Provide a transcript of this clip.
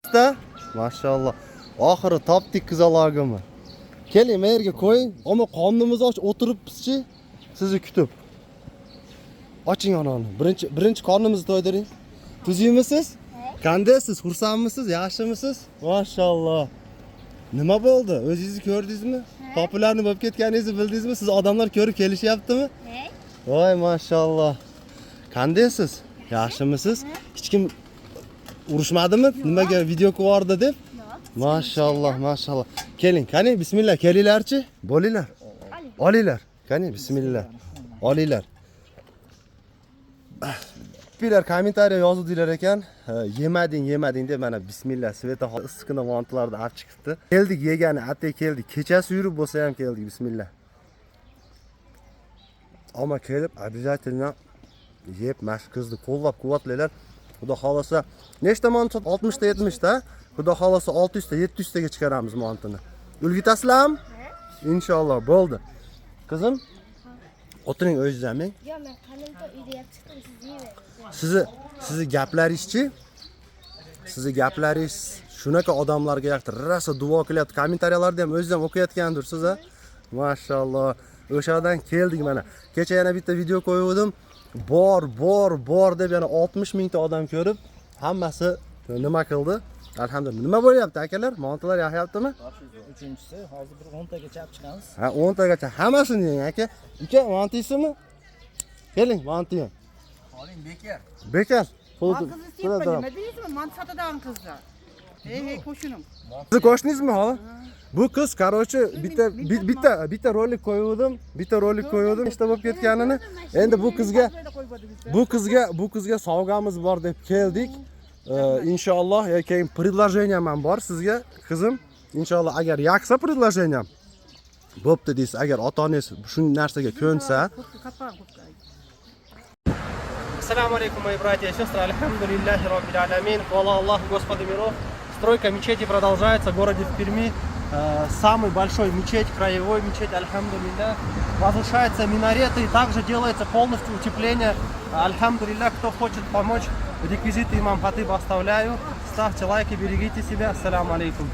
Da, mashalloh. Oxiri topdik qizalog'imni. Keling, men yerga qo'ying. Ammo qornimiz och o'tiribmiz-chi, sizni kutib. Oching onani. Birinchi qornimizni to'ydiring. Tuzukmisiz? Qandaysiz? Xursandmisiz? Yaxshimisiz? Mashalloh. Nima bo'ldi? O'zingizni ko'rdingizmi? Популярный bo'lib ketganingizni bildingizmi? Siz odamlar ko'rib kelishyaptimi? Voy, mashalloh. Qandaysiz? Yaxshimisiz? Hech kim urushmadimi? Nimaga video qilib deb? Mashalloh, mashalloh. Keling, qani bismillah, kelinglarchi. Bo'linglar. Olinglar. Qani bismillah. Olinglar. Bilar kommentariya yozuvdilar ekan, yemading, yemading deb mana bismillah, Sveta issiqqina mantilarni olib chiqibdi. Keldik yegani, atay keldik. Kechasi yurib bo'lsa ham keldik, bismillah. Ammo kelib обязательно yeb, mana shu qizni qo'llab-quvvatlanglar. Xudo xolasa, nechta manti? 60 ta, 70 ta. Xudo xolasa 600 ta, 700 taga chiqaramiz mantini. Ulgitasizlarmi? Inshaalloh, bo'ldi. Qizim, o'tiring o'zingiz ham. Yo'q, men qalimta uyda yeb chiqdim, siz yeyvering. Sizni gaplaringizchi, sizni gaplaringiz shunaqa odamlarga yoqdi, rosa duo qilyapti. Kommentariyalarda ham o'zingiz ham o'qiyotgandirsiz, a? Mashalloh. O'shadan keldik mana. Kecha yana bitta video qo'yuvdim. Bor, bor, bor deb yana 60 mingta odam ko'rib, hammasi nima qildi? Alhamdulillah. Nima bo'lyapti, akalar? Mantilar yoqyaptimi? Uchinchisi hozir bir 10 tagacha olib chiqamiz. Ha, 10 tagacha hammasini yeng, aka. Uka, manti yeysizmi? Keling, manti yeng. Oling, bekor. Bekor. Pul Qizni sevma, nima deysizmi? Manti sotadigan qizlar. Hey, hey, qo'shinim. Sizni qo'shningizmi xola? Bu qiz, короче, bitta rolik qo'yuvdim, bitta rolik qo'yuvdim, ishda bo'lib ketganini. Endi bu qizga sovg'amiz bor deb keldik. Inshaalloh, ya keyin предложением ham bor sizga, qizim. Inshaalloh, agar yoqsa предложением bo'pti deysiz, agar ota-onangiz shu narsaga ko'nsa. Ассаламу алейкум, мои братья и сестры. Альхамдулиллахи раббил алямин. Хвала Аллаху, Господу миров. Стройка мечети продолжается в городе в Перми. Самый большой мечеть, краевой мечеть, альхамдулиллах. Возвышаются минареты и также делается полностью утепление. Альхамдулиллах, кто хочет помочь, реквизиты имам хатыба оставляю. Ставьте лайки, берегите себя. Ассаляму алейкум.